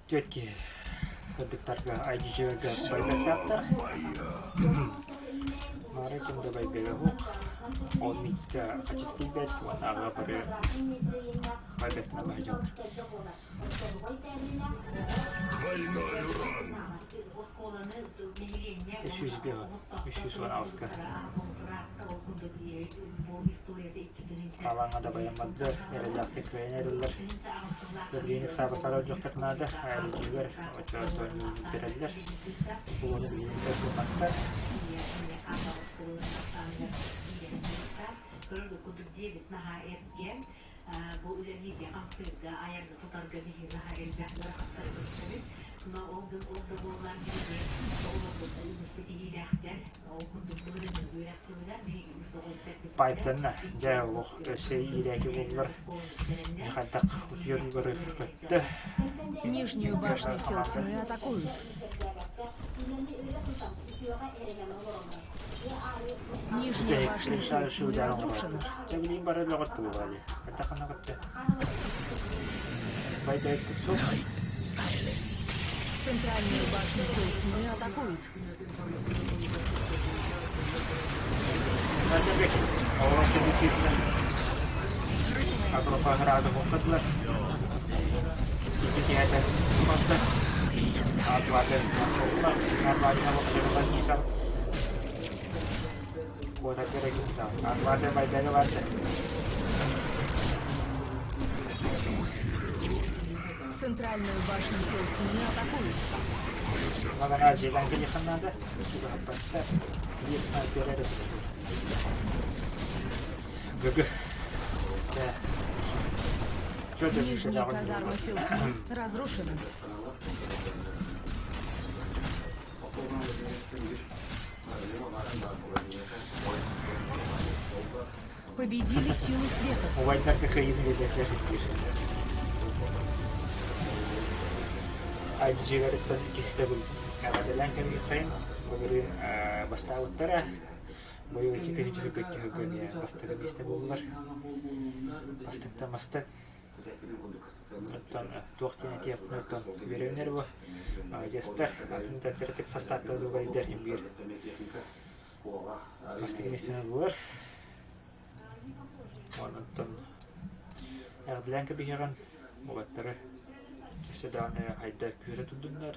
Тетки Кырдыктарга IDG-га байбектаттар. Мары кимде байбеге хук. Ол митка ачыт килбет, уон ага бары байбектна бахжалар. Двойной урон. 300 бега, 300 алска. Талаңа да баямаддар, эреллахты кыйын эреллер. Төблиини саабатара дьохтарнаада, айрыжыгар, очоотон юунтереллер. Буону билиинтер куматтар. Пайптанна, дьэ олох өссө иирээки буоллар, хайдах утуйар көттө. Нижнюю башню сил тьмы атакуют. Нижняя башня сил тьмы разрушена. Дьэ билигин бары бөҕөт буолуо дии. Хайдах ханна көттө. Байбекке суох. Центральную башню сил тьмы атакуют. Снайперге оҕолор сөбүтүүтүнэн Агропа града хоккадылар. Икки киһэтэ тумарда. Арбаатын олла. Арбаатын бохчарыгар киирсэн куотаргар киирдэ. Арбаатын байбеге барды. Центральную башню сил тьмы атакуют. Магана дьиэлэн кэлиэххин наада. Чугаһаппаттар. Биир снайпер эрэ Гг. Да. Чё ты Нижние казармы сил тьмы разрушены. Победили силы света. Убайдарга кыайыыны биэрбэтилэр диир. IDG-лэриттэн иккис төгүл эҕэрдэлээн кэлиэххэйин. Былырыын бастаабыттара. Быйыл икки тыһыынча сүүрбэккэ сылга эмиэ бастакы миэстэ буоллулар. Бастыҥтан бастыҥ. Оттон туох диэн этиэхпин оттон үөрэбинэр бу. Маладьыастар, атын да кыратык састааптар дугайдар иһин биир бастакы миэстэни ыллылар. Онтон эҕэрдэлээн кэбиһиэҕин уолаттары өссө даҕаны хайда күүрэ турдуннар.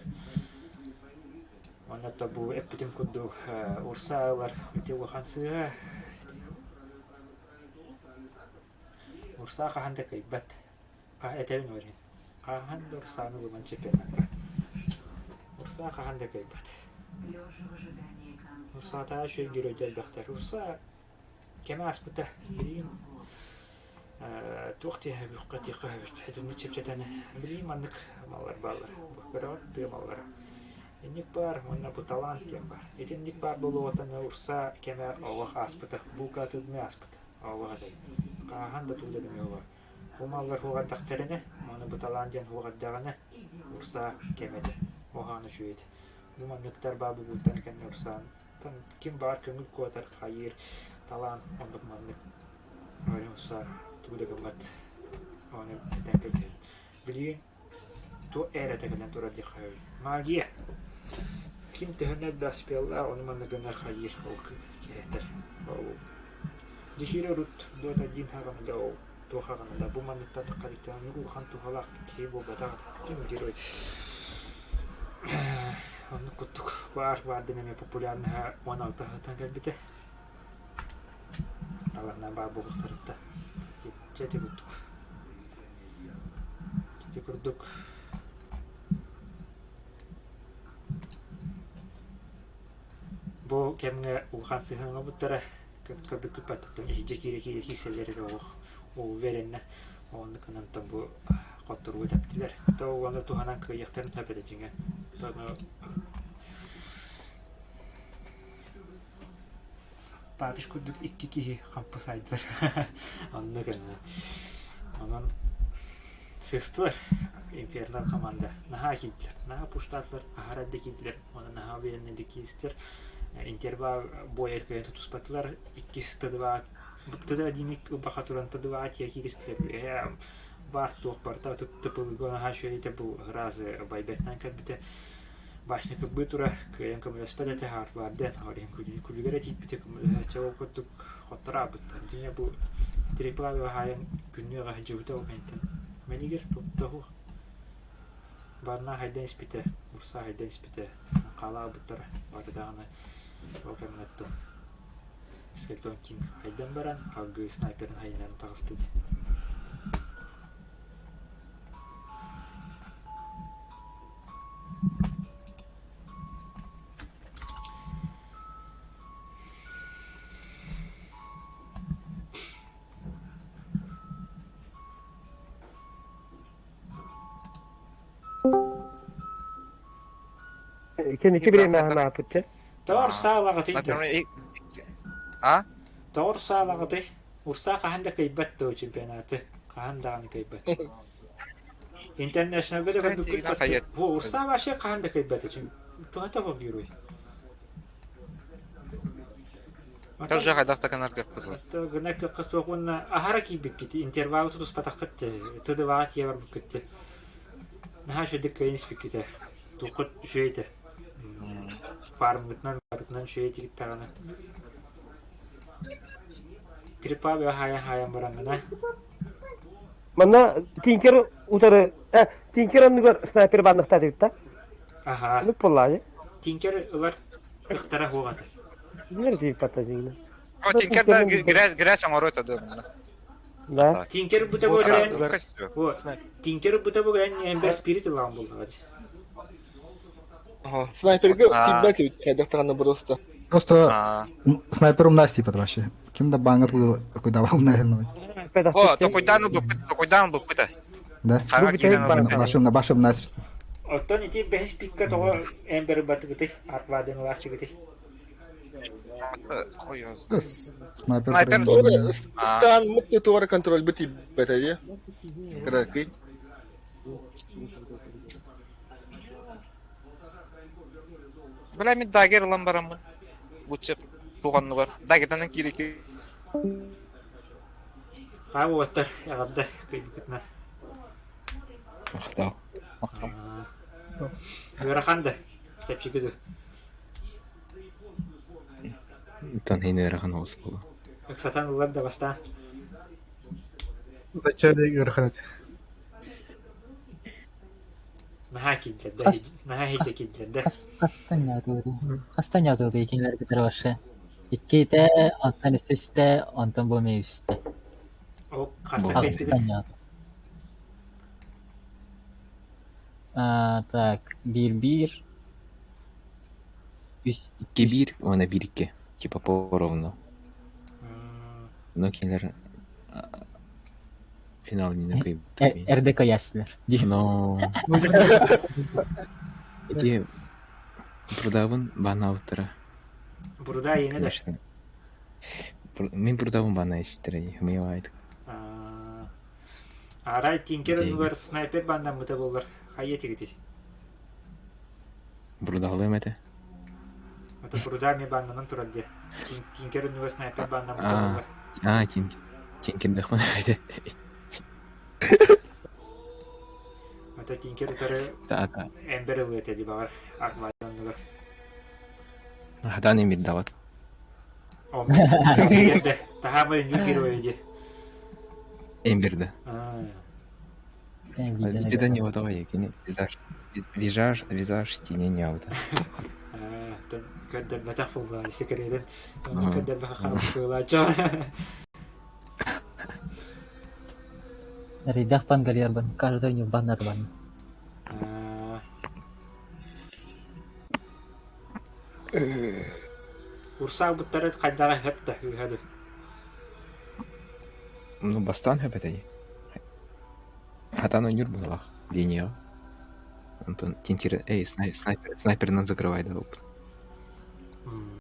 Уонна бу эппитим курдук урса ылар ити улахан сыыһа. Урса хаһан да кыайбат. Этэбин ол иһин. Хаһан да урсааны ылыман чемпионакка. Урса хаһан да кыайбат. Урсаатаа үчүгэй геройдар элбэхтэр. Урса кэмэ ааспыта. Билигин туох диэхэ этиэххэ сөбүт. Итинник чэпчэтэн билигин маннык маллар бааллар. Көрөҕүт тыа маллара. Инник баар уонна бу талант диэн баар. Итинник баар буолуоҕуттан урса кэмэ олох ааспыта. Буукатыны ааспыта. Олох этэбин. Хааһан да тулла гыныа Бу маллар хуоҕардахтарына, уонна бу талаан диэн хуоҕардаҕына, урса кэмэ этэ. Уһаан үчүгэй этэ. Бу манныктар баа бугууттан кэннэ урсаан ким баар көҥүл куотар, хайыыр, талаан оннук маннык. Урса тугу да гыммат. Оны этэн кэбиһэн. Билигин туох эрэ кэлэн турар диэххэ сөбүй. Магия. Ким төһөнөн элбэх спеллаах, ону манна гынар хайыыр ол киһитэр. Ол Дьэһиир урут Dota диэн хаҕана да ол туох хаҕана да бу манныктан харыйтан улахан туһалаах киһи буолбатах этэ. Герой. Оннук курдук баар баардын эмиэ популярныһа 16 сылтан кэлбитэ. Таланна баар буолуохтарыттан. Чэ ити курдук. Ити курдук Бу кэмҥэ улахан сыһыан оҥорбуттара, көрбүккүт баттаттан иһирдьэ киирэ-киирэ киирсэллэр эрэ олох уверенно оннук гынан бу хотторууга тэптилэр. То ону туһанан кыайыахтарын сөп этэ дьиҥэ. Ону Папиш курдук икки киһи хампы саайдылар. Оннук Онон сыстылар Инфернал команда. Наһаа киирдилэр. Наһаа пуштаатылар, аһара эрдэ киирдилэр. Уонна наһаа уверенныйдык кииристилэр. Интервал бойар кыайан тутуспатылар. Иккис ТДВ ТД1 ылбаха туран ТДВ тиэ кииристилэр. Үөһээ вар туох барыта тыпылыга наһаа үчүгэй бу разы байбетынан кэлбитэ. Башня кырбыы тура кыайан көмөлөспөт этэ хаарбаардыан ол иһин күлүгэр этииппитэ көмөлөһөөччү ол курдук хотторо аабыттар дьиҥэ бу Трипалаева хаайан күннүү аҕа сылдьыбыта ол кэнниттэн мэлигир туохтаһуох барна хайдан испитэ урса хайдан испитэ хаалаабыттара бары даҕаны ол кэмҥэттэн Скелетон Кинг хайдан баран алгыы снайперын хайынан таҕыста дии. Кэнники бириэмэҕин ааппыт Тоҕор саалаҕытый да? А? Тоҕор саалаҕытый? Урсаа хаһан да кыайбат дуо чемпионаты? Хаһан даҕаны кыайбат. Интернешналга да көрбүккүт бу Урсаа вообще хаһан да кыайбат туһата суох герой. Тоже хайдах да гынар кыахпыт Гына кыахха суох уонна аһара киирбиккит интервалы тутуспатаххыт ТДВ-ҕа тиийэ барбыккыт наһаа үчүгдүк кыайан испиккитэ туоххут үчүгэй этэ фармҥытынан барытынан үчүгэй этигит даҕаны Трипа хаайан-хаайан бараҥҥына Манна Тинкер утары Тинкер оннугар снайпер баанныхтаат эбит да? Аха. Оннук буоллаҕа Тинкер ылар кыахтара суох этэ. Нер тиийбатта дьиҥинэ. О, Тинкер да грязь грязь оҥоруо этэ дуо манна. Да. Тинкер быта бу Тинкер быта бу Эмбер Спирит ылаан буллаҕа дии. Снайперга тиийбэт эбит хайдах даҕаны просто. Просто снайпер умнаас тиийбэт вообще. Ким да бааҥҥа токуйдаабал умнааһын. О, токуйдаан ылбыппыт, токуйдаан ылбыппыт. Да. Башым башым умнаас. Оттон ити бэһис пикка тоҕо Эмбер ылбатыгытый, Аркваден ылаастыгытый? Снайпер. Стан мытты туора контроль бит тиийбэтэ дии. Кыракый. Бля, мин дагер ылан бараммын. Лучше туох оннугар. Дагерданан киирики. Хаа уолаттар, эҕэрдэ кыйбыкытынан. Махтал. Ыарахан да, чэпчэки да. Тон иһин ыарахан олус буолуо. Ыксатан ыллар да бастаан. Вначале ыарахан этэ. Наһаа киирдилэр да, наһаа иһирдьэ киирдилэр да. Хастан ньаатылгый кинилэр кытары вообще? Иккитэ, онтон үстэ, онтон бу эмиэ үстэ. Ол хаста кыайдыгыт? Так, биир-биир. Үс Икки-биир уонна биир-икки. Типа поровну. Но кинилэр финал иннинэ кыайбыттар. Эрдэ кыайаастылар. Но эти Брудабын бааннаабыттара. Бруда иэнэ да? Конечно. Мин Брудабын баанна ичтэрэ мыйабаайдык. Арай Тинкер оннугар снайпер бааннаммыта буоллар хайа этигитий? Брудаалыам этэ. Это Бруда эмиэ бааннанан турар дии. Тинкер оннугар снайпер бааннаммыта буоллар. Аа, Тинкер. Тинкердэх мана Ата Тинкер утары Та-та. Эмбер ылыа этэ дии баҕар армаданныгар. Хатан эмирдават. О, Тинкерде. Таһаама үннүк герой дии. Эмберде. Аа. Где-то не вот кини визаж. Визаж, визаж тине не аута. Аа, көрдөрбөтөх буолла секретин. Оны көрдөрбөх хаалыылаача. Рейдах пангалербан, каждый у него баннер бан. Аа. Урсаабыттары хайдаҕа хөп да ыыһады. Ну, бастан хөпөтөй. Хатан ойнур булах. Линия. Антон Тинкер, эй, снайпер, снайперынан закрывай да опыт.